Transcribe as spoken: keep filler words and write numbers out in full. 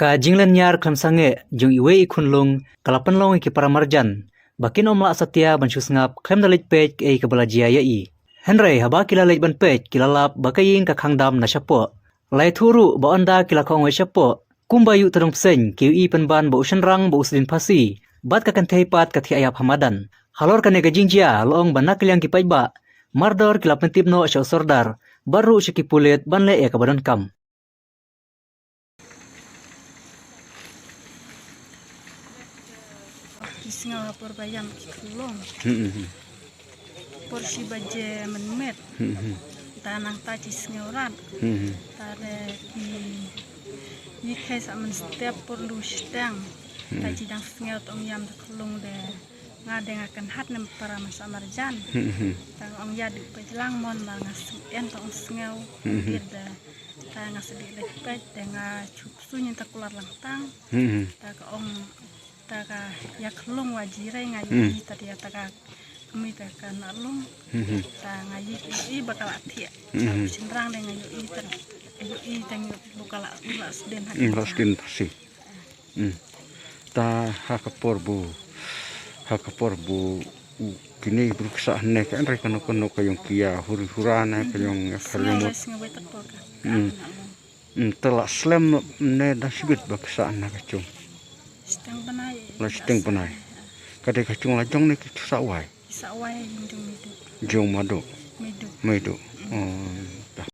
Ka jinglen ñiar khlem sangeh jong iwei i khunlung ka la pynlong ïa ki para marjan ba kin ym lah satia ban shu sngap khlem da leit peit kaei kaba la jia ïa i. Hynrei haba ki la leit ban peit ki la lap ba ka ïing ka khang dam na shapoh. La ïathuh ruh ba ynda ki la khong wei shapoh kumba ïuh tdong pseiñ ki ïohi pynban ba u shynrang bad u sdien phasi bad ka kynthei pat ka thiah ïap ha madan. Halor kane ka jingjia la ong ba na ka liang ki paidbah mardor ki la pyntip noh sha u sordar bad ruh sha ki pulit ban leh ïa kaba donkam. Ki sngew ha por ba ïam ki khunlung. Hmm, hmm, hmm. Por shi baje mynmiet. Hmm, hmm. Ta nangta ki sngew rat. Hmm, hmm. Ta de ki, ki khei sa mynstep por lu shiteng. Hmm. Ta ki dang sngew tang ïam da khunlung de. Nga de nga kynhat ne para masa marjan. Hmm, hmm. Ta ong ïa du peit lang mon ma nga sngewthuh tang ong sngew. Hmm, hmm. Dit de. Ta nga sdih leit peit de nga chup suiñ ta kular lang tang. Hmm, hmm. Ta ka ong ta ka ïa khunlung wa jirei nga ïohi ta ïa ta ka kmie ta ka na lung. Hmm, hmm. Ta nga ïohi ba ka la thiah. Hmm, hmm. Shynrang de nga ïohi ta, ïohi ta ngi bu ka la, la sdien ha. Hmm, la sdien phasi. Hmm. Ta ha ka por bu, ha ka por bu, u, kine bru ki sah ne ka, hynrei kano kano ka ïong ki ïa huri hura ne ka ïong ïa ka. Sngew lut. Sngew wei ta por ka. Hmm. Hmm, ta la slem ne da shibit ba ki sah na ka jong. Shiteng bnai. La shiteng bnai. Ka dei ka jong la jong ne ki sah wai. Ki sah wai jong Meidu. Jong Madu. Meidu. Meidu. Hmm. Oh.